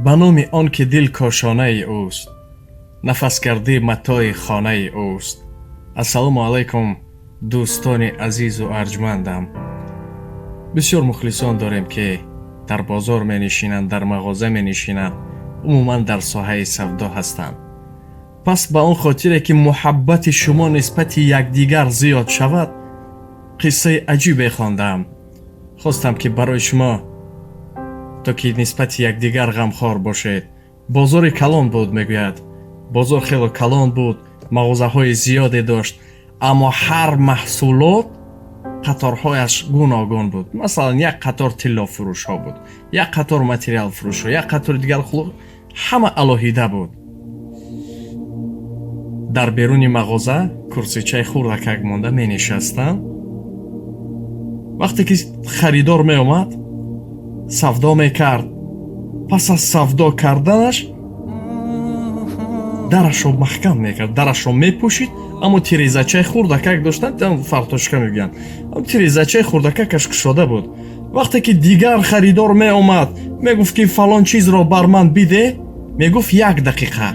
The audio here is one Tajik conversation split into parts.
Ба номи он ки дил кошонаи ӯст, нафасгардӣ матои хонаи ӯст. Ассалому алайкум, дӯстони азизу арҷмандам. Бисёр мухлисон дорем, ки дар бозор менишинанд, дар мағоза менишинанд, умуман дар соҳаи савдо ҳастанд. Пас ба он хотире ки муҳаббати шумо нисбати якдигар зиёд шавад, қиссаи аҷибе хондам, хостам, ки барои шумо, то ки нисбати якдигар ғамхор бошед. Бозори калон буд, мегӯяд. Бозор хело калон буд, мағозаҳои зиёде дошт, аммо ҳар маҳсулот қаторҳояш гуногун буд. Масалан, як қатор тиллофурӯшҳо буд, як қатор материалфурӯшҳо, як қатори дигар, ҳама алоҳида буд. Дар беруни мағоза курсичаи хурдакак монда менишастанд. Вақте ки харидор меомад, савдо мекард. Пас аз савдо карданаш дарашро маҳкам мекард, дарашро мепӯшид, аммо тирезачаи хурдакак доштанд, фарточка мегӯянд, тирезачаи хурдакакаш кушода буд. Вақте ки дигар харидор меомад, мегуфт, ки фалон чизро бар ман биде, мегуфт: «Як дақиқа».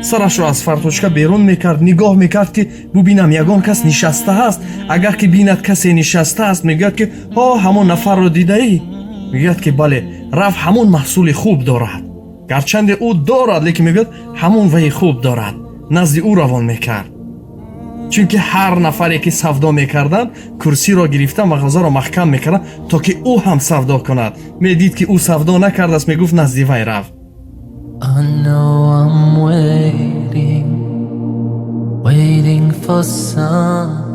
Сарашро аз фарточка берун мекард, нигоҳ мекард, ки бубинам, ягон кас нишаста ҳаст. Агар ки бинад, касе нишаста аст, мегӯяд, ки ҳо, ҳамон нафарро дидаӣ? Мегӯяд, ки бале, рафт, ҳамон маҳсули хуб дорад. Гарчанде ӯ дорад, лекин мегӯяд, ҳамон ваи хуб дорад, назди ӯ равон мекард. Чунки ҳар нафаре ки савдо мекарданд, курсиро гирифта, мағозаро маҳкам мекарданд, то ки ӯ ҳам савдо кунад. Медид, ки ӯ савдо накардааст, мегуфт: «Назди вай рафт». I know I'm waiting, waiting for something.